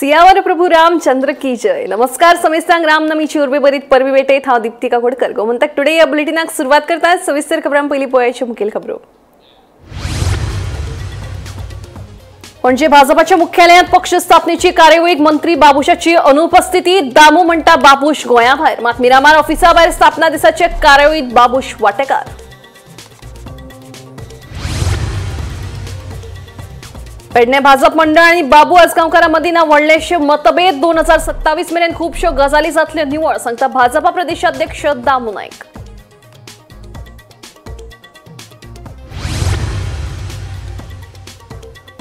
सियावर प्रभु रामचंद्र की जय। नमस्कार समेस्तांक रामनमीची उर्बेभरीत परबी भेटेत। हांव दीप्ती काकोडकर। गोमंतक टुडे या बुलेटिनाक सुरवात करतात। सविस्तर खबरां पयलीं पळोवयाच्यो मुखेल खबरो। पणजे भाजपाच्या मुख्यालयात पक्ष स्थापनेची कार्यावळीक मंत्री बाबूशाची अनुपस्थिती। दामू म्हणटा बाबूश गोंया भायर, मात मिरामार ऑफिसा भायर स्थापना दिसाचे कार्यावळीत बाबूश वाटेकार। पेडणे भाजप मंडळ आणि बाबू आजगांवकारा मदीं ना व्हडलेशे मतभेद। 2027 मेरेन खूबश्यो गजाली जातल्यो निवळ, सांगता भाजपा प्रदेशाध्यक्ष दामू नायक।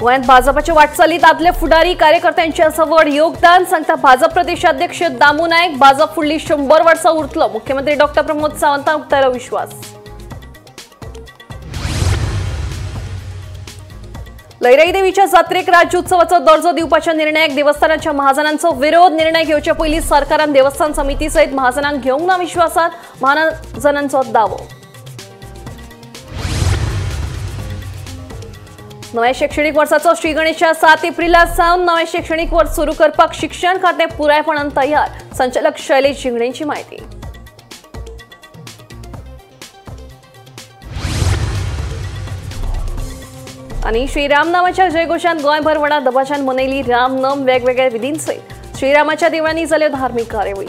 गोंयांत भाजपाचे वाटचालीत आदले फुडारी कार्यकर्त्यांचे आसा व्हड योगदान, सांगता भाजप प्रदेशाध्यक्ष दामू नायक। भाजप फुडली 100 वर्सां उरतलो, मुख्यमंत्री डॉक्टर प्रमोद सावंतान उक्तायलो विश्वास। लैराई देवीच्या जात्रेक राज्योत्सवाचो दर्जो दिवपाच्या निर्णयाक देवस्थानाच्या महाजनांचो विरोध। निर्णय घेवचे पयलीं सरकारान देवस्थान समिती सयत महाजनांक घेवंक ना विश्वासात, महाजनांचो दावो। नव्या शैक्षणिक वर्साचो श्री गणेशा 7 एप्रिला सावन नवें शैक्षणिक वर्स सुरू करपाक शिक्षण खातें पुरायपणान तयार, संचालक शैलेश झिंगणेंची म्हायती। आणि श्रीरामनामाच्या जयघोषात गोंयभर व्हडा दबाज्यान मनयली रामनम। वेगवेगळ्या विधींसयत श्रीरामाच्या देवळांनी जाल्यो धार्मीक कार्यावळी।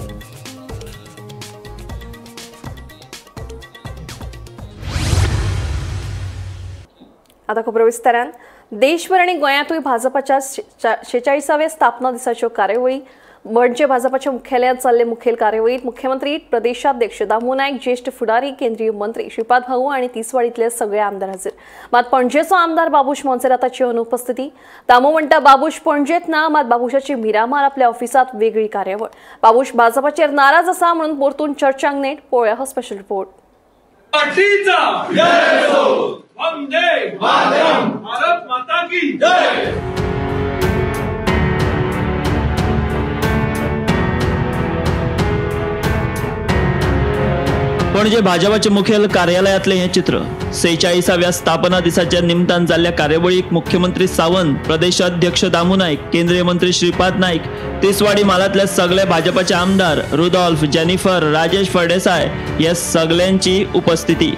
आता खबरो विस्तारान। देशभर आनी गोंयांतूय भाजपाच्या 46व्या स्थापना दिसाच्यो कार्यावळी। पणजे भाजपाच्या मुख्यालयात जाल्ले मुखेल कार्यावळीत मुख्यमंत्री प्रदेशाध्यक्ष दामू नायक, ज्येष्ठ फुडारी, केंद्रीय मंत्री श्रीपाद भाऊ आणि तिसवाडीतले सगळे आमदार हजर। मात पणजेचो आमदार बाबूश मोन्सेराताची अनुपस्थिती। दामू म्हणटा बाबूश पणजेत ना, मात बाबूशाची मिरामार आपल्या ऑफिसात वेगळी कार्यावळ। बाबूश भाजपाचेर नाराज आसा म्हणून परतून चर्चांक नेट। पळोवया हो स्पेशल रिपोर्ट। भारत माता की जय। पणजे भाजपाचे मुखेल कार्यालयातले हे चित्र। 46व्या स्थापना दिसाच्या निमतान जाल्ल्या कार्यावळीक मुख्यमंत्री सावंत, प्रदेशाध्यक्ष दामू नायक, केंद्रीय मंत्री श्रीपाद नायक, तिसवाडी म्हालांतले सगळे भाजपाचे आमदार रुदोल्फ, जेनिफर, राजेश फळदेसाय ह्या सगळ्यांची उपस्थिती।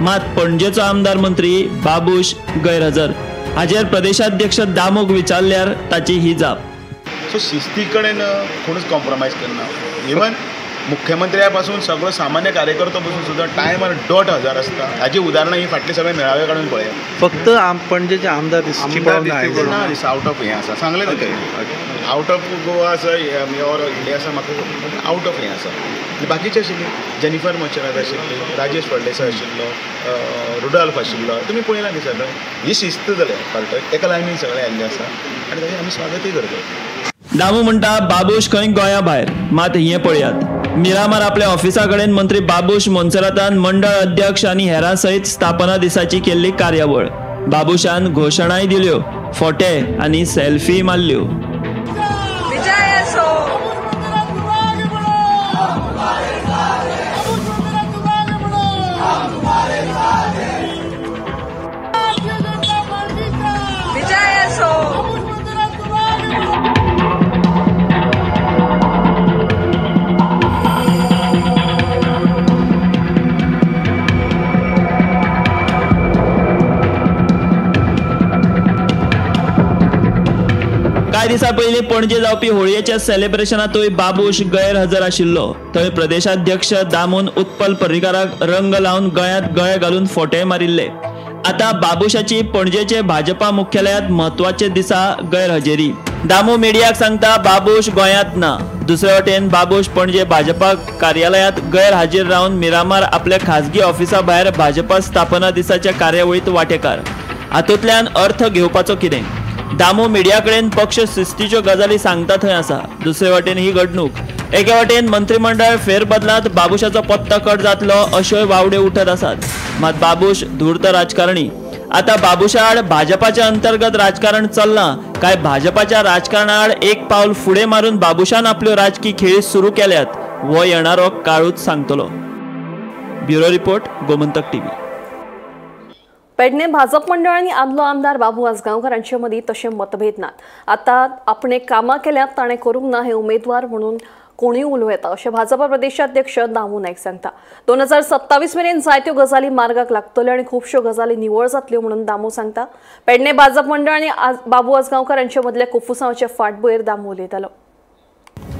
मात पणजेचो आमदार मंत्री बाबूश गैरहजर। हाजेर प्रदेशाध्यक्ष दामूक विचारल्यार ताची ही जाप। सो शिस्ती कडेन कोणूच कॉम्प्रोमायज करना। इवन मुख्यमंत्र्या पासून सगळो सामान्य कार्यकर्तो पासून सुद्दां टायमार 1,500 आसता। हाजी उदाहरणां ही फाटली सगळे मेळावे काडून पळया। फक्त पणजेचे आमदार ना दिसता आवट ऑफ हें आसा, सांगलें न्हू तें आवट ऑफ गोवा आसा ऑर इंडिया आसा, म्हाका आवट ऑफ हें आसा। बाकीचे आशिल्ले जेनिफर मोन्सेरात आशिल्ली, राजेश फळदेसाय आशिल्लो, रुडॉल्फ आशिल्लो, तुमी पळयला न्ही सगळें। ही शिस्त जाल्या पार्टक एका लायनीन सगळें आयिल्लें आसा आनी ताचें आमी स्वागतूय करता। दामू म्हणटा बाबूश खंय गोंया भायर, मात हें पळयात मिरामार आपल्या ऑफिसा कडेन मंत्री बाबूश मोन्सेरातान मंडळ अध्यक्ष आनी हेरां सयत स्थापना दिसाची केल्ली कार्यावळ। बाबूशान घोशणाय दिल्यो, फोटे आनी सेल्फी मारल्यो। कांय दिसां पयलीं पणजे जावपी होळयेच्या सेलिब्रेशनांतूय बाबूश गैरहजर आशिल्लो। थंय प्रदेशाध्यक्ष दामून उत्पल पर्रीकाराक रंग लावन गळ्यांत गळे घालून फोटे मारिल्ले। आतां बाबूशाची पणजेचे भाजपा मुख्यालयांत म्हत्वाचे दिसा गैरहजेरी। दामू मिडियाक सांगता बाबूश गोंयांत ना। दुसरे वटेन बाबूश पणजे भाजपा कार्यालयांत गैरहाजीर रावन मिरामार आपल्या खाजगी ऑफिसा भायर भाजपा स्थापना दिसाच्या कार्यावळीत वाटेकार। हातूंतल्यान अर्थ घेवपाचो कितें? दामू मिडिया कडेन पक्ष शिस्तीच्यो गजाली सांगता थंय आसा। दुसरे वटेन ही घडणूक। एके वटेन मंत्रिमंडळ फेरबदलांत बाबूशाचो पत्तो कट जातलो अश्योय वावड्यो उठत आसात। मात बाबूश धूर्त राजकारणी। आतां बाबूशा आड भाजपाच्या अंतर्गत राजकारण चल्लां काय भाजपाच्या राजकारणाआड एक पावल फुडें मारून बाबूशान आपल्यो राजकी खेळी सुरू केल्यात हो येणारो काळूच सांगतलो। Bureau report, Gomantak TV. Pedne भाजप मंडळ आनी आदलो आमदार बाबू आजगांवकर हांचे मदीं तशें मतभेद नात. आतां आपणे कामां केल्यात ताणें करूंक ना हे उमेदवार म्हणून कोणूय उलोवं येता अशें भाजपा प्रदेशाध्यक्ष दामू नायक सांगता. 2027 मेरेन जायत्यो गजाली मार्गाक लागतल्यो आनी खुबश्यो गजाली निवळ जातल्यो म्हणून दामू सांगता. पेडणे भाजप मंडळ आनी बाबू आजगांवकर हांचे मदल्या कोफुसांवाचे फाटभुंयेर दामू उलयतालो.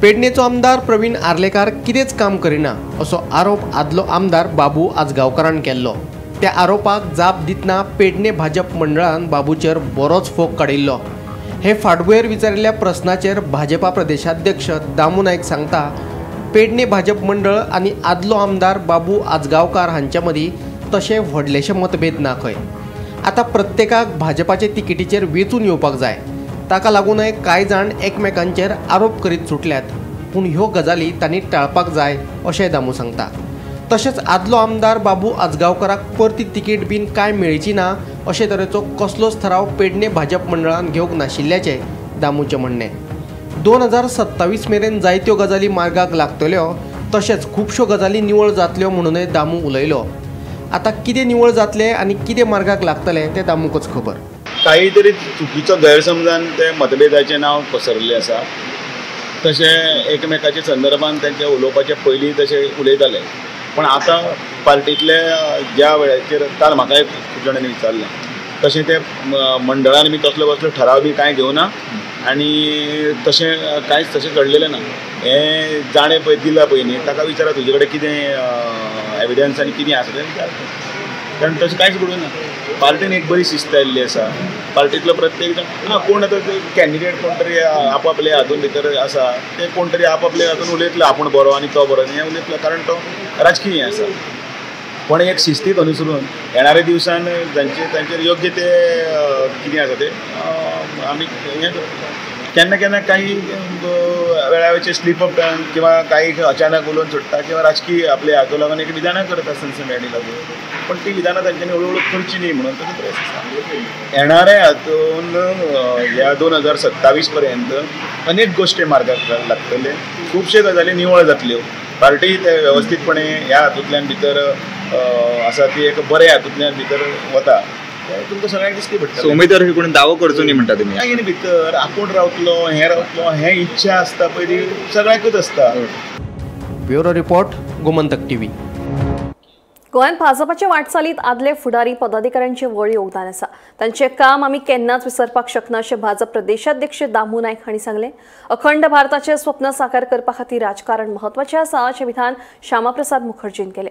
पेडणेचो आमदार प्रवीण आर्लेकार कितेंच काम करिना असो आरोप आदलो आमदार बाबू आजगांवकारान केल्लो. त्या आरोपाक जाप दितना पेडणे भाजप मंडळान बाबूचेर बरोच फोग काडिल्लो. हे फाटभुंयेर विचारिल्ल्या प्रस्नाचेर भाजपा प्रदेशाध्यक्ष दामू नायक सांगता, पेडणे भाजप मंडळ आनी आदलो आमदार बाबू आजगांवकार हांचे मदीं तशें व्हडलेशे मतभेद ना खंय. आतां प्रत्येकाक भाजपाचे तिकेटीचेर वेंचून येवपाक जाय, ताका लागूनय कांय जाण एकमेकांचेर आरोप करीत सुटल्यात, पूण ह्यो गजाली तांणी टाळपाक जाय अशें दामू सांगता. तशेंच आदलो आमदार बाबू आजगांवकाराक परती तिकेट बीन कांय मेळची ना अशे तरेचो कसलोच ठराव पेडणे भाजप मंडळान घेवंक नाशिल्ल्याचें दामूचें म्हणणें. 2027 मेरेन जायत्यो गजाली मार्गाक लागतल्यो तशेंच खुबश्यो गजाली निवळ जातल्यो म्हणूनय दामू उलयलो. आतां कितें निवळ जातलें आनी कितें मार्गाक लागतलें तें दामूकच खबर. काही तरी चुकीचो गैरसमजान ते मतभेदाचें नांव पसरिल्लें आसा. तशें एकमेकाच्या संदर्भान तांचे उलोवपाचे पयलीं तशें उलयताले, पण आतां पार्टींतले ज्या वेळाचेर काल म्हाकाय खूब जाणांनी विचारलें तशें ते मंडळान बी तसलो कसलो ठराव बी कांय घेवना आनी तशें कांयच तशें घडलेलें ना. हें जाणें पळय दिलां पळय न्ही ताका विचारा तुजे कडेन कितें एविडन्स आनी कितें आसा तें विचार, कारण तशें कांयच घडूंक ना. पार्टीन एक बरी शिस्त आयिल्ली आसा. पार्टींतलो प्रत्येक जाण ना कोण आतां कॅन्डिडेट कोण तरी आपआपले हातून भितर आसा ते कोण तरी आपआपले हातून उलयतलो आपूण बरो आनी तो बरो हें उलयतलो, कारण तो राजकीय हें आसा. पण एक शिस्तीक अनुसरून येणाऱ्या दिवसान जांचे तांचेर योग्य ते कितें आसा ते आमी हें केन्ना केन्ना काही वेळावेचे स्लीप ऑफ टंग किंवा काही अचानक उलोवन सोडटा किंवा राजकीय आपले हातून लागून एक विधानां करता सनसनाटी लागून, पण ती विधानां तांच्यांनी हळू हळू करची न्ही म्हणून तसो प्रयत्न आसा. येणाऱ्या हातून ह्या 2027 पर्यंत अनेक गोश्टी मार्गाक लागतले, खुबशे गजाली निवळ जातल्यो. पार्टी ते वेवस्थीतपणे ह्या हातूंतल्यान भितर आसा ती एक बऱ्या हातूंतल्यान भितर वता तुमकां सगळ्यांक दिसती पडटा. उमेदवार कोण दावो करचो न्ही म्हणटा तुमी? काय कितें भितर आपूण रावतलो हें रावतलो हें इच्छा आसता पळय ती सगळ्यांकूच आसता. Bureau report, Gomantak TV. गोंयांत भाजपाचे वाटचालीत आदले फुडारी पदाधिकाऱ्यांचे व्हड योगदान आसा. तांचें काम आमी केन्नाच विसरपाक शकना अशें भाजप प्रदेशाध्यक्ष दामू नायक हांणी सांगलें. अखंड भारताचें स्वप्न साकार करपा खातीर राजकारण म्हत्वाचें आसा अशें विधान श्यामाप्रसाद मुखर्जीन केलें.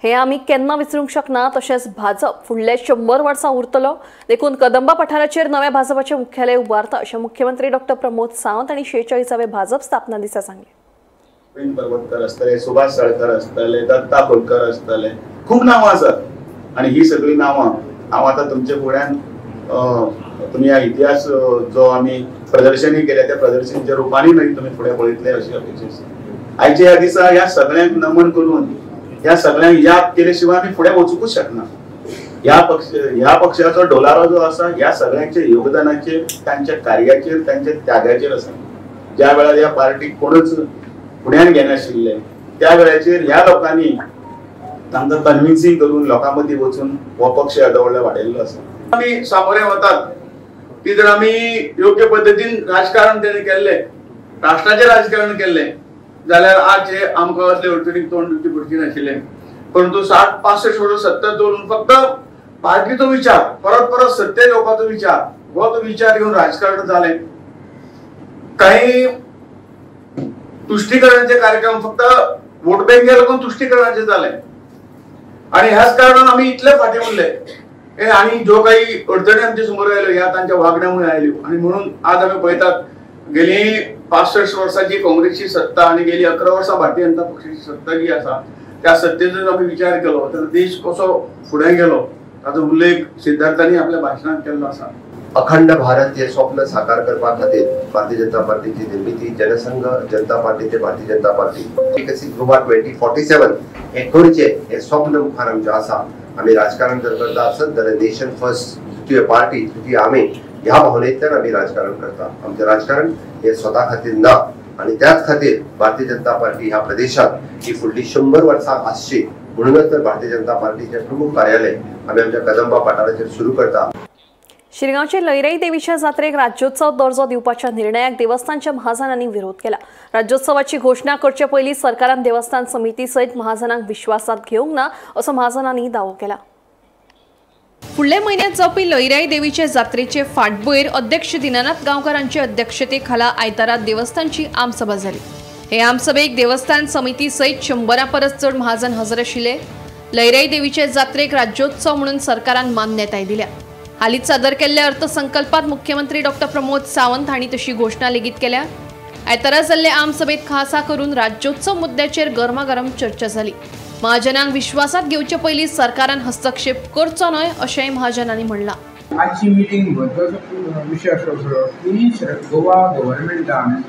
हे आमी केन्ना विसरूंक शकना. तशेंच भाजप फुडले 100 वर्सां उरतलो देखून कदंबा पठाराचेर नव्या भाजपाचें मुख्यालय उबारता अशें मुख्यमंत्री डॉक्टर प्रमोद सावंत हांणी 46व्या भाजप स्थापना दिसा सांगलें. पर्वतकर आसतले, सुभाष साळकर आसतले, दत्ता खोलकर आसतले, खूब नांवां आसात आनी ही सगळीं नांवां हांव आतां तुमच्या फुड्यान तुमी ह्या इतिहास जो आमी प्रदर्शनी केल्या त्या प्रदर्शनीच्या रुपांनी मागीर तुमी फुडें पळयतले अशी अपेक्षा आसा. आयच्या ह्या दिसा ह्या सगळ्यांक नमन करून ह्या सगळ्यांक याद केले शिवाय आमी फुडें वचूंकूच शकना. ह्या पक्षाचो डोलारो जो आसा ह्या सगळ्यांच्या योगदानाचेर, तांच्या कार्याचेर, तांच्या त्यागाचेर आसा. ज्या वेळार ह्या पार्टीक कोणूच फुड्यान घेनाशिल्ले त्या वेळाचेर ह्या लोकांनी तांकां कन्विन्सिंग करून लोकां मदीं वचून हो पक्ष येदो व्हडलो वाडयल्लो आसा. आमी सामोरे वतात ती जर आमी योग्य पद्दतीन राजकारण तेणे केल्लें, राष्ट्राचें राजकारण केल्लें जाल्यार आज हे आमकां असले अडचणीक तोंड दिवची पडची नाशिल्लें. परंतु 60 65 वर्सां सत्तर दवरून फक्त पार्टीचो विचार, परत परत सत्तेर येवपाचो विचार, हो तो विचार घेवन राजकारण जालें. काही तुष्टीकरणाचे कार्यक्रम फक्त वोट बँके लागून तुष्टीकरणाचे जाले आणि ह्याच कारणान आमी इतले फाटीं उरले आणि ज्यो काही अडचणी आमच्या समोर आयल्यो ह्या तांच्या वागण्यामुळे आयल्यो. आणि म्हणून आज आमी पळयतात गेली 65 वर्सांची काँग्रेसची सत्ता आणि गेली 11 वर्सां भारतीय जनता पक्षाची सत्ता जी आसा त्या सत्तेचो आमी विचार केलो तर देश कसो फुडें गेलो ताचो उल्लेख सिद्धार्थांनी आपल्या भाशणांत केल्लो आसा. अखंड भारत हे स्वप्न साकार करपा खातीर भारतीय जनता पार्टीची निर्मिती, जनसंघ जनता पार्टी ते भारतीय जनता पार्टी विकसीत गोवा 2047 हे करचे हे स्वप्न मुखार आमचें आसा. आमी राजकारण जर करता आसत जाल्यार नेशन फर्स्ट, द्वितीय पार्टी, तृतीय आमी ह्या भावनेंतल्यान आमी राजकारण करता. आमचें राजकारण हे स्वता खातीर ना आनी त्याच खातीर भारतीय जनता पार्टी ह्या प्रदेशांत ही फुडली 100 वर्सां आसची म्हणूनच तर भारतीय जनता पार्टीचे प्रमुख कार्यालय आमी आमच्या कदंबा पठाराचेर सुरू करता। शिरगांवचे लैराई देवीच्या जात्रेक राज्योत्सव दर्जो दिवपाच्या निर्णयाक देवस्थानच्या महाजनांनी विरोध केला। राज्योत्सवाची घोषणा करचे पयलीं सरकारान देवस्थान समिती सयत महाजनांक विश्वासात घेवंक ना असो महाजनांनी दावो केला। फुडल्या म्हयन्यात जावपी लैराई देवीचे जात्रेचे फाटभुंयेर अध्यक्ष दिनानाथ गांवकारांचे अध्यक्षतेखाला आयतारा देवस्थानची आमसभा जाली। हे आमसभेक देवस्थान समिती सयत 100 परस चड महाजन हजर आशिल्ले। लैराई देवीचे जात्रेक राज्योत्सव म्हणून सरकारान मान्यताय दिल्या। हालींच सादर केल्ल्या अर्थसंकल्पात मुख्यमंत्री डॉक्टर प्रमोद सावंत हांणी तशी घोषणा लेगीत केल्या। आयतारा जाल्ले आमसभेत खासा करून राज्योत्सव मुद्द्याचेर गरमागरम चर्चा जाली। महाजनांक विश्वासात घेवचे पयलीं सरकारान हस्तक्षेप करचो न्हय अशेंय महाजनांनी म्हणलां। आजची मिटींग म्हत्वाचो विशय आसलो की गोवा गव्हर्मेंटान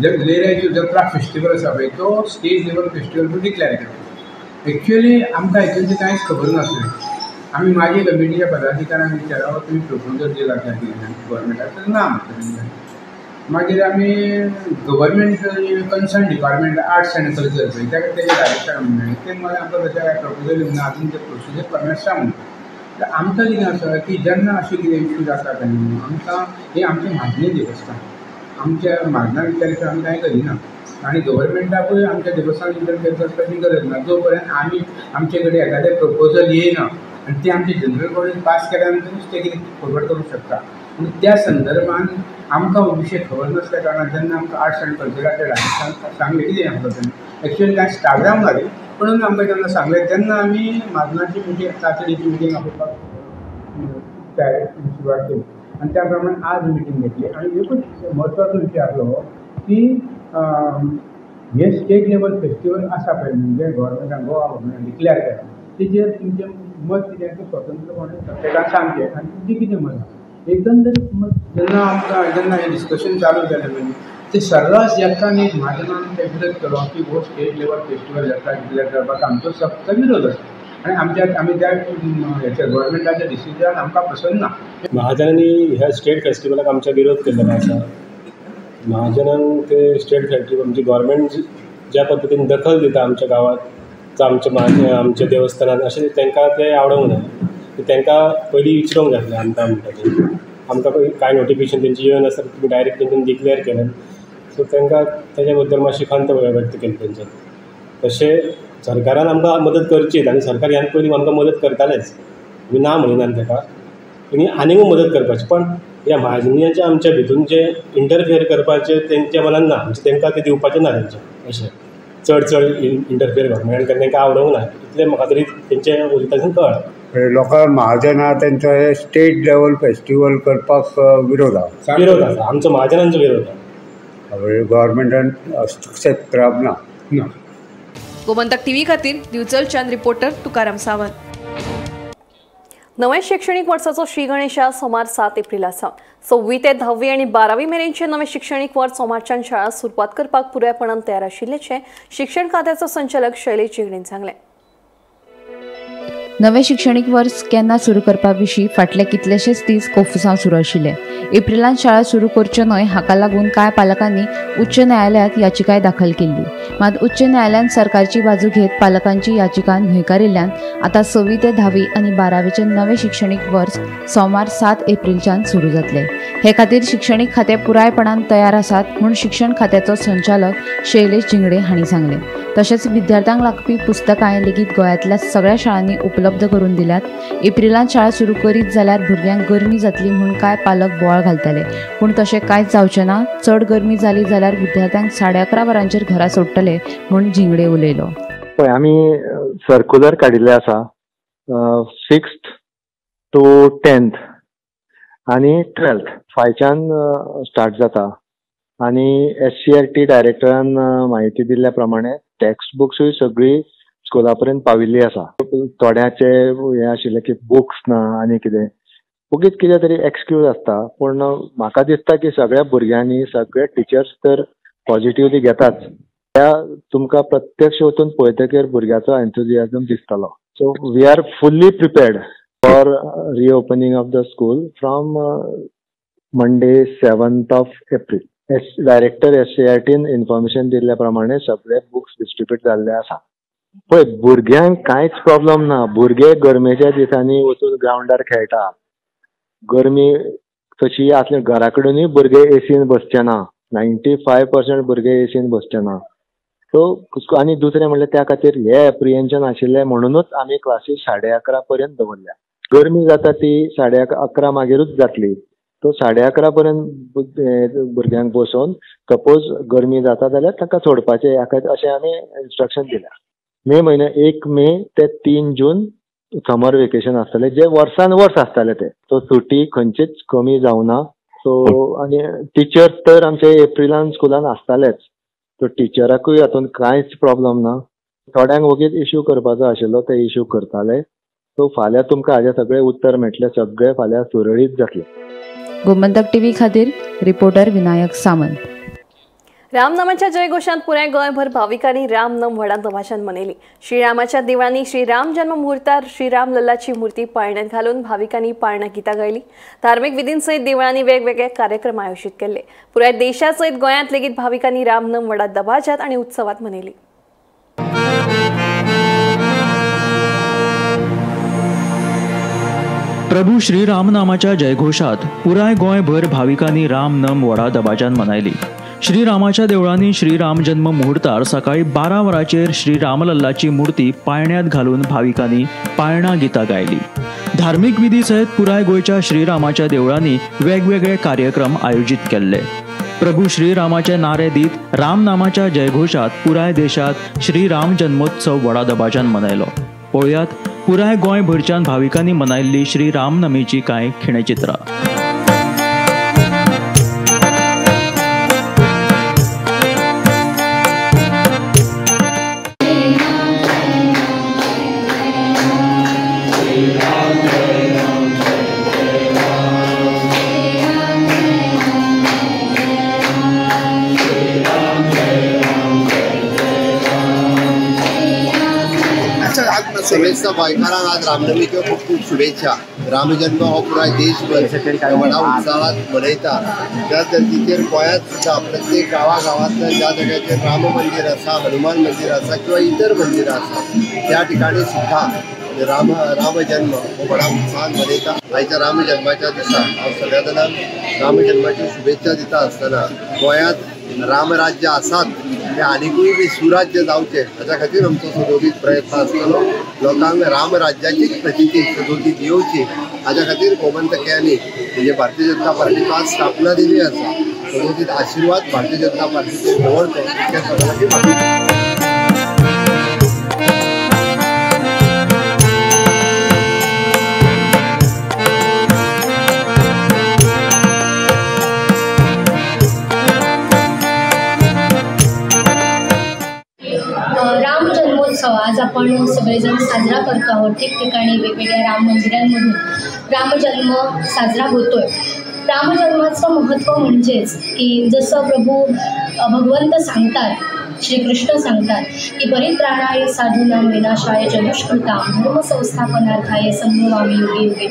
लैराईचो जत्रा फेस्टिवल आसा पळय तो स्टेट लेवल फेस्टिवल म्हणून डिक्लेअर केलो। एक्चुअली आमकां हितून कांयच खबर नासलें। आमी माजी कमिटीच्या पदाधिकाऱ्यांक विचारलो तुमी प्रपोजल दिला काय गव्हर्मेंटाक, तर ना म्हणटा। मागीर आमी government concern department arts and culture पळय ताका तेजे डायरेक्टर मेळ्ळें, ते मागीर आमकां तशें कांय प्रपोजल दिवंक ना, आजून ते प्रोसिजर प्रमाणे आसा म्हणटा। तर आमकां कितें आसा की जेन्ना अशें कितें इश्यू जाता तेन्ना आमकां हें आमचें म्हाजनी देवस्थान, आमच्या म्हाजना विचार आमी कांय करिना आनी गव्हर्मेंटाकूय आमच्या देवस्थान इंटरफेयर करपाची गरज ना जो पर्यंत आमी आमचे कडेन एखादें प्रपोजल येयना आनी ते आमचे जनरल बॉडीन पास केल्या नंतरूच ते कितें फॉरवर्ड करूंक शकता। पूण त्या संदर्भान आमकां विशय खबर नासल्या कारणान जेन्ना आमकां आर्ट्स आनी कल्चराच्या डायरेक्टरान सांगलें कितें आमकां तेन्ना एक्चुअली कांय स्टार्ट जावंक ना रे, पूण आमकां जेन्ना सांगलें तेन्ना आमी म्हाजनाची मिटींग तातडीची मिटींग आपोवपाक तयारी सुरवात केली आनी त्या प्रमाणे आज मिटींग घेतली। आनी एकूच म्हत्वाचो विशय आसलो की हे स्टेट लेवल फेस्टिवल आसा पळय म्हणजे गव्हर्मेंटान गोवा गव्हर्मेंटान डिक्लेअर केला तेजेर तुमचें मत कितें तें स्वतंत्रपणे प्रत्येकान सांगचें आनी तुमचें कितें मत आसा एकदंदरीत मत। जेन्ना आमकां जेन्ना हें डिस्कशन चालू जालें न्हू ते सर्रास एकान एक म्हाजनान ते विरोध केलो की हो स्टेट लेवल फेस्टिवल जात्रा डिक्लेअर करपाक आमचो सक्त विरोध आसा आनी आमच्या आमी त्या हेच्या गव्हर्मेंटाच्या डिसिजन आमकां पसंत ना। महाजनांनी ह्या स्टेट फेस्टिवलाक आमच्या विरोध केल्लो आसा। महाजनांक ते स्टेट फेस्टिवल म्हणजे गव्हर्मेंट ज्या पद्दतीन दखल दिता आमच्या गांवांत जावं आमच्या आमच्या देवस्थानान अशें तांकां तें आवडोंक ना। तांकां पयलीं विचारूंक जाय आसलें आमकां म्हणटा तें आमकां कांय नोटिफिकेशन तेंची येवन आसता तुमी डायरेक्ट तेंच्यानी डिक्लेअर केलें सो तांकां तेज्या बद्दल मातशी खंत व्यक्त केली तेंच्यानी। तशें सरकारान आमकां मदत करचीच आनी सरकार ह्यान पयलीं आमकां मदत करतालेच, आमी ना म्हणिनात ताका, आनी आनीकूय मदत करपाची, पण ह्या म्हाजनाच्या आमच्या भितून जे इंटरफियर करपाचें तेंच्या मनान ना, म्हणजे तांकां तें दिवपाचें ना तेंचें अशें चड चड इंटरफियर गव्हर्मेंट तांकां आवडूंक ना इतलें म्हाका तरी तेंचे उलयतासून कळ्ळां। लोकांक महाजना तेंचो हे स्टेट लेवल फेस्टिवल करपाक विरोध आसा, विरोध आसा आमचो महाजनांचो विरोध आसा, गव्हर्मेंटान हस्तक्षेप करप ना। गोमंतक टीव्ही खातीर दिवचलच्यान रिपोर्टर तुकाराम सावंत। नव्या शैक्षणिक वर्साचो श्री गणेशा सोमार 7 एप्रिल आसा। 6वी ते 10वी आनी 12वी मेरेनचे नवे शिक्षणीक वर्स सोमारच्यान शाळा सुरवात करपाक पुरायपणान तयार आशिल्ल्याचें शिक्षण खात्याचो संचालक शैलेश झिंगडेन सांगलें। नवे शिक्षणीक वर्स केन्ना सुरू करपा विशीं फाटले कितलेशेच दीस कोफुसांव सुरू आशिल्ले। एप्रिलांत शाळा सुरू करच्यो न्हय हाका लागून कांय पालकांनी उच्च न्यायालयांत याचिकाय दाखल केल्ली। मात उच्च न्यायालयान सरकारची बाजू घेत पालकांची याचिका न्हयकारिल्ल्यान आतां 6वी ते 10वी आनी 12वीचें नवें शिक्षणीक वर्स सोमार 7 एप्रिलच्यान सुरू जातलें। हे खातीर शिक्षणीक खातें पुरायपणान तयार आसात म्हूण शिक्षण खात्याचो संचालक शैलेश झिंगडे हांणी सांगलें। तशेंच विद्यार्थ्यांक लागपी पुस्तकांय लेगीत गोंयांतल्या सगळ्या शाळांनी उपलब्ध करून दिल्यात। एप्रिलांत शाळा सुरू करीत जाल्यार भुरग्यांक गरमी जातली म्हूण कांय पालक बोवाळ घालतले, पूण तशें कांयच जावचें ना। चड गरमी जाली जाल्यार विद्यार्थ्यांक 11:30 वरांचेर घरा सोडटले म्हूण झिंगडे उलयलो। पळय आमी सर्कुलर काडिल्लें आसा 6th to 10th आनी 12th 5च्यान स्टार्ट जाता आनी SCRT डायरेक्टरान म्हायती दिल्ल्या प्रमाणे टेक्स्ट बुक्सूय सगळी स्कुला पर्यंत पाविल्ली आसा। थोड्याचे हें आशिल्लें की बुक्स ना आनी कितें ओगीच कितें तरी एक्सक्यूज आसता, पूण म्हाका दिसता की सगळ्या भुरग्यांनी सगळे टिचर्स तर पॉझिटिवली घेताच। त्या तुमकां प्रत्यक्ष वचून पळयतकीर भुरग्याचो एन्थुजियाजम दिसतलो। So we are fully prepared for reopening of the school from Monday 7th of April. Director SCRTन information दिल्ल्या प्रमाणे सगळे बुक्स डिस्ट्रीब्यूट जाल्ले आसा। पळय भुरग्यांक कांयच प्रॉब्लम ना. भुरगे गरमेच्या दिसांनी वचून ग्रावंडार खेळटा. गरमी तशी आसली घरा कडेनूय भुरगे एसीन बसचे ना. 95% भुरगे एसीन बसचे ना. सो आनी दुसरें म्हणल्यार त्या खातीर हे एप्रिहेन्शन आशिल्लें म्हणुनूच आमी क्लासी 11:30 पर्यंत दवरल्या. गरमी जाता ती 11:30 मागीरूच जातली. तो 11:30 पर्यंत भुरग्यांक बसोवन सपोज गरमी जाता जाल्यार तांकां सोडपाचें अशें आमी इन्स्ट्रक्शन दिल्या. मे म्हयन्या 1 मे ते 3 जून समर वेकेशन आसतलें, जे वर्सान वर्स आसताले ते. सो सुटी खंयचीच कमी जावना. सो आनी टिचर्स तर आमचे एप्रिलान स्कुलान आसतालेच. सो टिचराकूय हातून कांयच प्रॉब्लम ना. थोड्यांक वगीच इश्यू करपाचो आशिल्लो ते इश्यू करताले. सो फाल्यां तुमकां हाजें सगळें उत्तर मेळटलें, सगळें फाल्यां सुरळीत जातलें. गोमंतक टीव्ही खातीर रिपोर्टर विनायक सावंत. रामनामाच्या जयघोषात पुराय गोंयभर भाविकांनी रामनम व्हडा दबाज्यान मनयली. श्रीरामाच्या देवळांनी श्रीराम जन्म मुहूर्तार श्रीराम लल्लाची मूर्ती पाळण्यात घालून भाविकांनी पाळणा गीतां गायली. धार्मिक विधींसयत देवळांनी वेगवेगळे कार्यक्रम आयोजित केले. पुराय देशासयत गोंयांत लेगीत भाविकांनी रामनम व्हडा दबाज्यात आनी उत्सवात मनयली. प्रभू श्रीरामनामाच्या जयघोषात पुराय गोंयभर भाविकांनी रामनम व्हडा दबाज्यान मनयली. श्रीरामाच्या देवळांनी श्रीराम जन्म मुहूर्तार सकाळी 12 वरांचेर श्रीरामलल्लाची मूर्ती पाळण्यात घालून भाविकांनी पाळणा गीतां गायली. धार्मिक विधी सयत पुराय गोंयच्या श्रीरामाच्या देवळांनी वेगवेगळे कार्यक्रम आयोजीत केल्ले. प्रभू श्रीरामाचे नारे दीत रामनामाच्या जयघोषात पुराय देशात श्रीराम जन्मोत्सव व्हडा दबाज्यान मनयलो. पळयात पुराय गोंयभरच्यान भाविकांनी मनयल्ली श्रीरामनमीची कांय खिणचित्रां. समेस्त गोंयकारांक आज रामनमीच्यो खूब खूब शुभेच्छा. रामजन्म हो पुराय देशभर व्हडा उत्साहात मनयता. त्या धर्तीचेर गोंयांत सुद्दां प्रत्येक गांवा गांवांतल्यान ज्या जाग्याचेर राम मंदिर आसा, हनुमान मंदिर आसा किंवा इतर मंदिरां आसा त्या ठिकाणी सुद्दां रामजन्म हो व्हडा उत्साहान मनयता. आयच्या रामजन्माच्या दिसा हांव सगळ्या जाणांक रामजन्माच्यो शुभेच्छा दिता आसतना गोंयांत रामराज्य आसात ते आनिकूय बी सुराज्य जावचें हाच्या खातीर आमचो सदोदीत प्रयत्न आसतलो. लोकांक रामराज्याची प्रचिती सदोदीत येवची हाच्या खातीर गोमंतकयांनी म्हणजे भारतीय जनता पार्टीचो आज स्थापना दिली आसा. सदोदीत आशिर्वाद भारतीय जनता पार्टीचेर दवरचो इतकें सगळ्यांची मागणी. आज आपण सगळेजण साजरा करतो आहोत. ठिकठिकाणी वेगवेगळ्या राम मंदिरांमधून रामजन्म साजरा होतोय. रामजन्माचं महत्त्व म्हणजेच की जसं प्रभू भगवंत सांगतात, श्रीकृष्ण सांगतात की परित्राणाय साधूनां विनाशाय च दुष्कृतां धर्म संस्थापनार्थाय संभवामी युगे युगे.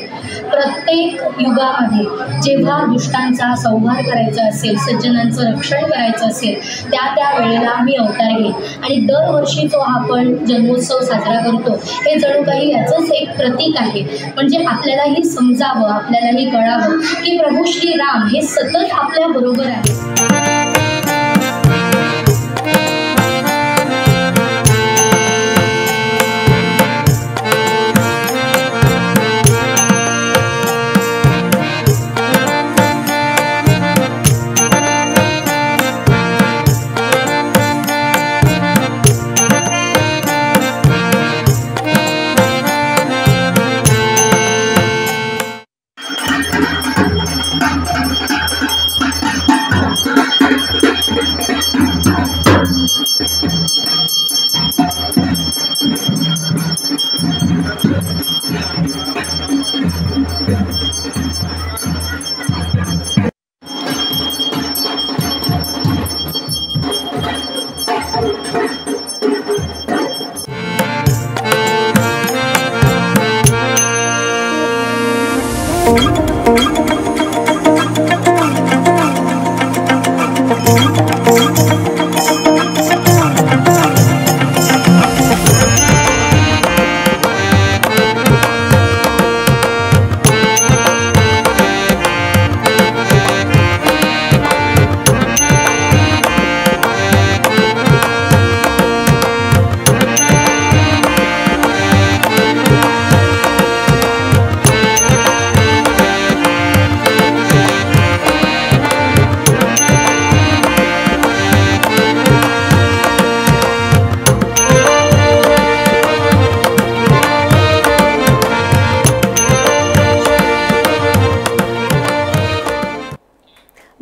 प्रत्येक युगामध्ये जेव्हा दुष्टांचा संहार करायचा असेल, सज्जनांचं रक्षण करायचं असेल, त्या त्या वेळेला मी अवतार घेईन. आणि दरवर्षी जो आपण जन्मोत्सव साजरा करतो हे जणू काही याचंच एक प्रतीक आहे. म्हणजे आपल्यालाही समजावं, आपल्यालाही कळावं की प्रभू श्रीराम हे सतत आपल्याबरोबर आहे.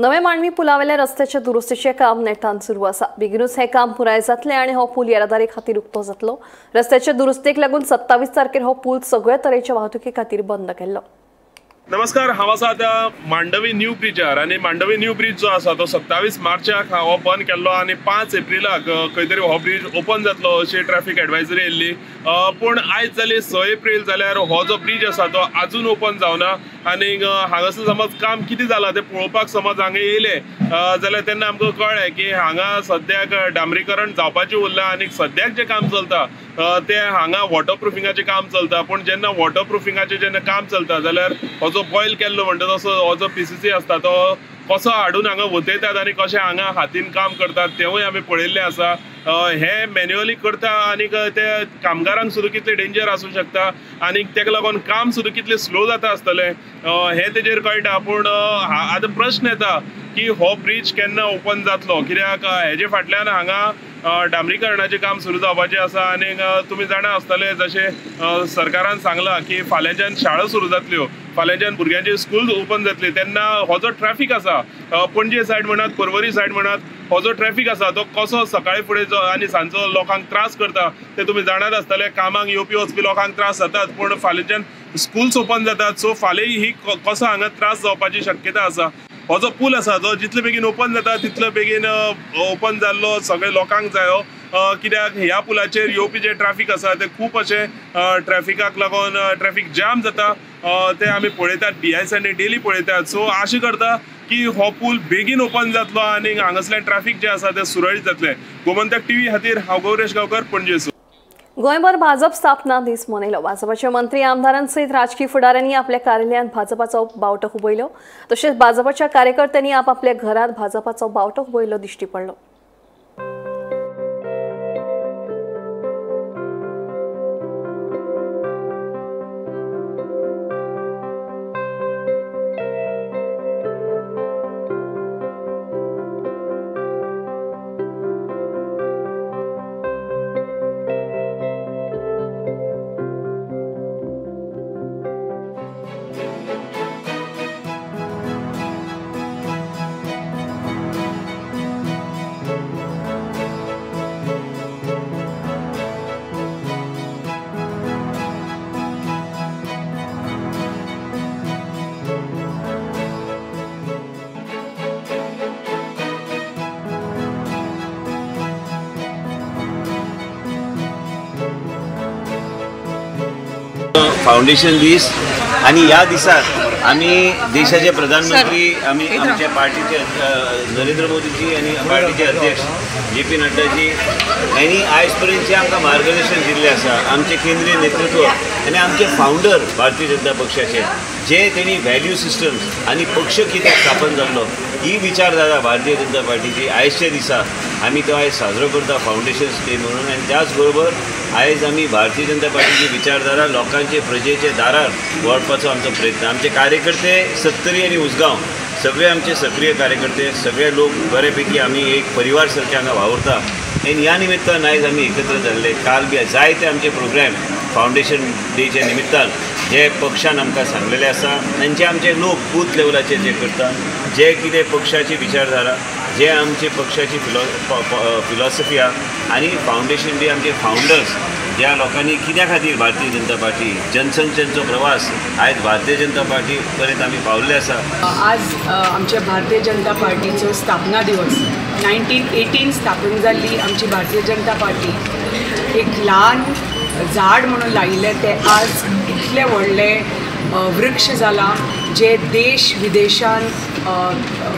नवे मांडवी पुलावेल्या रस्त्याच्या दुरुस्तीचें काम नेटान सुरू आसा. बेगीनूच हें काम पुराय जातलें आनी हो पूल येरादारी खातीर उक्तो जातलो. रस्त्याच्या दुरुस्तीक लागून 27 तारखेर हो पूल सगळ्या तरेच्या वाहतुकी खातीर बंद केल्लो. नमस्कार, हांव आसा आतां मांडवी न्यू ब्रिजार आनी मांडवी न्यू ब्रिज जो आसा तो 27 मार्चाक हो बंद केल्लो आनी 5 एप्रिलाक खंय तरी हो ब्रिज ओपन जातलो अशी ट्रॅफिक एडवायजरी येयल्ली. पूण आयज जाली 6 एप्रिल जाल्यार हो जो ब्रिज आसा तो आजून ओपन जावना आनी हांगासर समज काम कितें जालां तें पळोवपाक समज हांगा येयले जाल्यार तेन्ना आमकां कळ्ळें की हांगा सद्याक डांबरीकरण जावपाचें उरलां आनी सद्याक जें काम चलता तें हांगा वॉटरप्रुफिंगाचें काम चलता. पूण जेन्ना वॉटरप्रुफिंगाचें जेन्ना काम चलता जाल्यार हो जो बॉयल केल्लो म्हणटा तसो हो जो PCC आसता तो कसो हाडून हांगा वतयतात आनी कशें हांगा हातीन काम करतात तेवूय आमी पळयल्लें आसा. हे मॅन्युअली करता आनी ते कामगारांक सुद्दां कितलें डेंजर आसूं शकता आनी तेका लागून काम सुद्दां कितलें स्लो जाता आसतलें हें तेजेर कळटा. पूण आतां प्रश्न येता की हो ब्रिज केन्ना ओपन जातलो, कित्याक हेजे फाटल्यान हांगा डांबरीकरणाचें काम सुरू जावपाचें आसा आनी तुमी जाणा आसतले जशें सरकारान सांगलां की फाल्यांच्यान शाळा सुरू जातल्यो, फाल्यांच्यान भुरग्यांची स्कूल ओपन जातली, तेन्ना हो जो ट्रॅफिक आसा पणजे सायड म्हणात पर्वरी सायड म्हणात हो जो ट्रॅफिक आसा तो कसो सकाळी फुडें जो आनी सांजचो लोकांक त्रास करता ते तुमी जाणात आसतले. कामाक येवपी वचपी लोकांक त्रास जातात, पूण फाल्यांच्यान स्कूल्स ओपन जातात, सो फाल्यां ही कसो हांगा त्रास जावपाची शक्यता आसा. हो जो पूल आसा जो जितले बेगीन ओपन जाता तितले बेगीन ओपन जाल्लो सगळे लोकांक जायो, कित्याक ह्या पुलाचेर येवपी जे ट्रॅफिक आसा ते खूब अशें ट्रॅफिकाक लागून ट्रॅफिक जाम जाता ते आमी पळयतात, BIS daily पळयतात. सो आशा करता की हो पूल बेगीन ओपन जातलो आनी हांगासल्यान ट्रॅफिक जें आसा तें सुरळीत जातलें. गोमंतक टीव्ही खातीर हांव गौरेश गांवकर, पणजे. गोंयभर भाजप स्थापना दीस मनयलो. भाजपाचे मंत्री आमदारांसयत राजकीय फुडाऱ्यांनी आपल्या कार्यालयांत भाजपाचो बावटो हुबयलो. तशेंच भाजपाच्या कार्यकर्त्यांनी आपापल्या घरांत भाजपाचो बावटो हुबयलो दिश्टी पडलो. फाउंडेशन दीस आणि या दिसाक आमी देशाचे प्रधानमंत्री आमी आमच्या पार्टीचे नरेंद्र मोदीजी आनी पार्टीचे अध्यक्ष जे.पी. नड्डाजी यांनी आयज पर्यंतचे आमकां मार्गदर्शन दिल्लें आसा. आमचे केंद्रीय नेतृत्व आनी आमचे फाउंडर भारतीय जनता पक्षाचे जे तेणी व्हॅल्यू सिस्टम्स आनी पक्ष कित्याक स्थापन जाल्लो ही विचारधारा भारतीय जनता पार्टीची आयजच्या दिसा आमी तो आयज साजरो करता फाउंडेशन डे म्हणून. आनी त्याच बरोबर आयज आमी भारतीय जनता पार्टीची विचारधारा लोकांचे प्रजेचे दारार व्हरपाचो आमचो प्रयत्न. आमचे कार्यकर्ते सत्तरी आनी उसगांव सगळे आमचे सक्रीय कार्यकर्ते सगळे लोक बऱ्यापैकी आमी एक परिवार सारखे हांगा वावुरता आनी ह्या निमित्तान आयज आमी एकत्र जाल्ले. काल बी जायते आमचे प्रोग्राम फाउंडेशन डेच्या निमित्तान जे पक्षान आमकां सांगलेले आसा आनी जे आमचे लोक बूथ लेवलाचेर जे करता जे कितें पक्षाची विचारधारा जे आमचे पक्षाची फिलॉसफी आहा आनी फाउंडेशन डे आमचे फाउंडर्स ज्या लोकांनी कित्या खातीर भारतीय जनता पार्टी जनसंख्येचो प्रवास आयज भारतीय जनता पार्टी पर्यंत आमी पावल्ले आसा. आज आमच्या भारतीय जनता पार्टीचो स्थापना दिवस 1918 स्थापन जाल्ली आमची भारतीय जनता पार्टी एक ल्हान झाड म्हणून लायिल्लें तें आज इतलें व्हडलें वृक्ष जालां जे देश विदेशान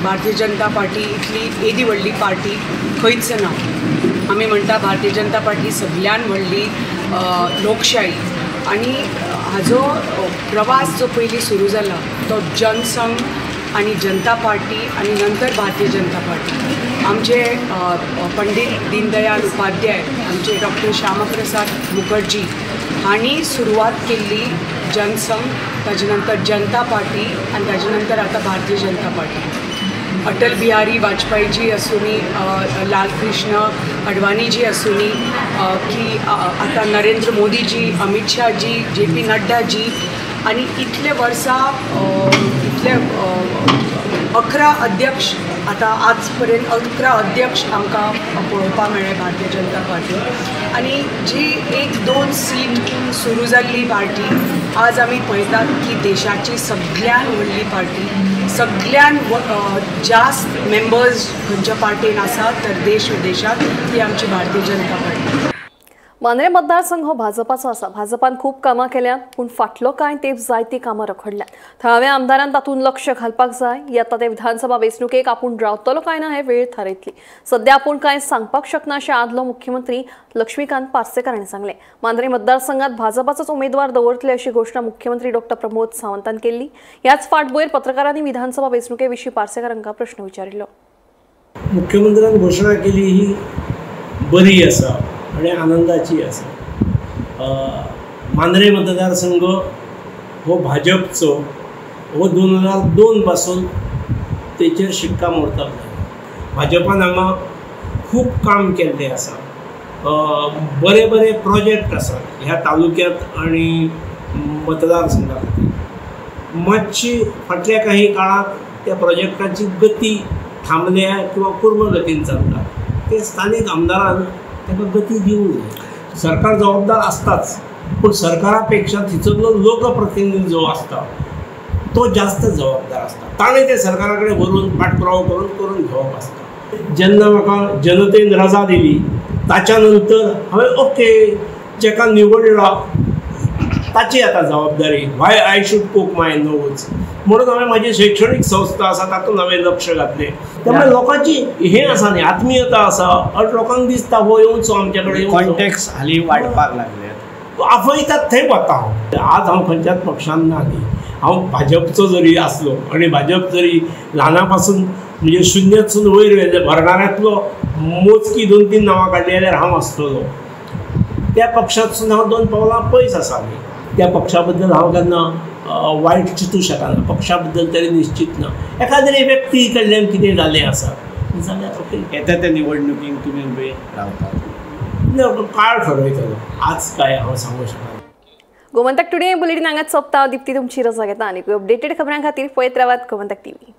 भारतीय जनता पार्टी इतली एदी व्हडली पार्टी खंयच ना. आमी म्हणटा भारतीय जनता पार्टी सगळ्यान व्हडली लोकशाही आनी हाजो प्रवास जो पयलीं सुरू जाला तो जनसंघ आनी जनता पार्टी आनी नंतर भारतीय जनता पार्टी. आमचे पंडित दीनदयाल उपाध्याय आमचे डॉक्टर श्यामाप्रसाद मुखर्जी हांणी सुरवात केल्ली जनसंघ, ताजे नंतर जनता पार्टी आनी ताजे नंतर आतां भारतीय जनता पार्टी. अटल बिहारी वाजपेयीजी आसूनी, लालकृष्ण अडवाणीजी आसूनी की आतां नरेंद्र मोदीजी, अमित शाहजी, जे.पी. नड्डाजी आनी इतले वर्सां इतले 11 अध्यक्ष आतां आज पर्यंत 11 अध्यक्ष आमकां पळोवपाक मेळ्ळे भारतीय जनता पार्टी आनी जी 1-2 सीट सुरू जाल्ली पार्टी आज आमी पळयतात की देशाची सगळ्यान व्हडली पार्टी, सगळ्यान जास्त मेंबर्स खंयच्या पार्टीन आसा तर देश विदेशात ती आमची भारतीय जनता पार्टी। मांद्रें मतदारसंघ हो भाजपाचो आसा। भाजपान खूब कामां केल्यात पूण फाटलो कांय तेंप जायतीं कामां रखडल्यात। थळाव्या आमदारान तातूंत लक्ष घालपाक जाय। येता ते विधानसभा वेंचणुकेक आपूण रावतलो काय ना हे वेळ थारयतली। सध्या आपूण कांय सांगपाक शकना अशें आदलो मुख्यमंत्री लक्ष्मीकांत पार्सेकर हांणी सांगलें। मांद्रें मतदारसंघात भाजपाचोच उमेदवार दवरतले अशी घोशणा मुख्यमंत्री डॉक्टर प्रमोद सावंतान केल्ली। ह्याच फाटभुंयेर पत्रकारांनी विधानसभा वेंचणुके विशीं पार्सेकर हांकां प्रश्न विचारिल्लो। मुख्यमंत्र्यान घोशणा केली ही बरी आसा आणि आनंदाची आसा। मांद्रें मतदारसंघ हो भाजपचो हो 2002 पासून तेचेर शिक्कामोर्तब जाला। भाजपान हांगा खूब काम केल्लें आसा, बरे बरे प्रोजेक्ट आसात ह्या तालुक्यांत आनी मतदारसंघा खातीर। मातशी फाटल्या काही काळांत त्या प्रोजेक्टाची गती थांबल्या किंवा पूर्ण गतीन चलता, ते स्थानीक आमदारान ताका गती दिवंक जाय। सरकार जबाबदार आसताच पूण सरकारा पेक्षा थंयसरलो लोकप्रतिनिधी जो आसता तो जास्त जबाबदार आसता, ताणें ते सरकारा कडेन व्हरून पाठपुरावो करून करून घेवप आसता। जेन्ना म्हाका जनतेन रजा दिली ताच्या नंतर हांवें ओके जेका निवडला ताची आतां जबाबदारी, why I should poke my nose म्हणून हांवें म्हाजी शैक्षणीक संस्था आसा तातूंत हांवें लक्ष घातलें। त्यामुळे लोकांची हें आसा न्ही, आत्मीयता आसा, अट लोकांक दिसता हो येवचो आमचे कडेन, कॉन्टेक्ट हालीं वाडपाक लागले, आपयतात थंय वता हांव। आज हांव खंयच्याच पक्षान ना न्ही, हांव भाजपचो जरी आसलो आनी भाजप जरी ल्हाना पासून म्हणजे शुन्यांतसून वयर व्हेल्ले भरणाऱ्यांतलो मोजकी 2-3 नांवां काडली जाल्यार हांव आसतलो, त्या पक्षांतसून हांव 2 पावलां पयस आसा न्ही। त्या पक्षा बद्दल हांव केन्ना वायट चिंतूं शकना, पक्षा बद्दल तरी निश्चित ना। एखाद्रे व्यक्ती कडल्यान कितें जालें आसा जाल्यार ओके। येता त्या निवडणुकीक तुमी उबे रावतात ना, काळ ठरयतलो, आज काय हांव सांगूं शकना। गोमंतक टुडे बुलेटीन हांगाच सोंपता। दीप्ती तुमची रजा घेता आनी अपडेटेड खबरां खातीर पळयत रावात गोमंतक टीव्ही।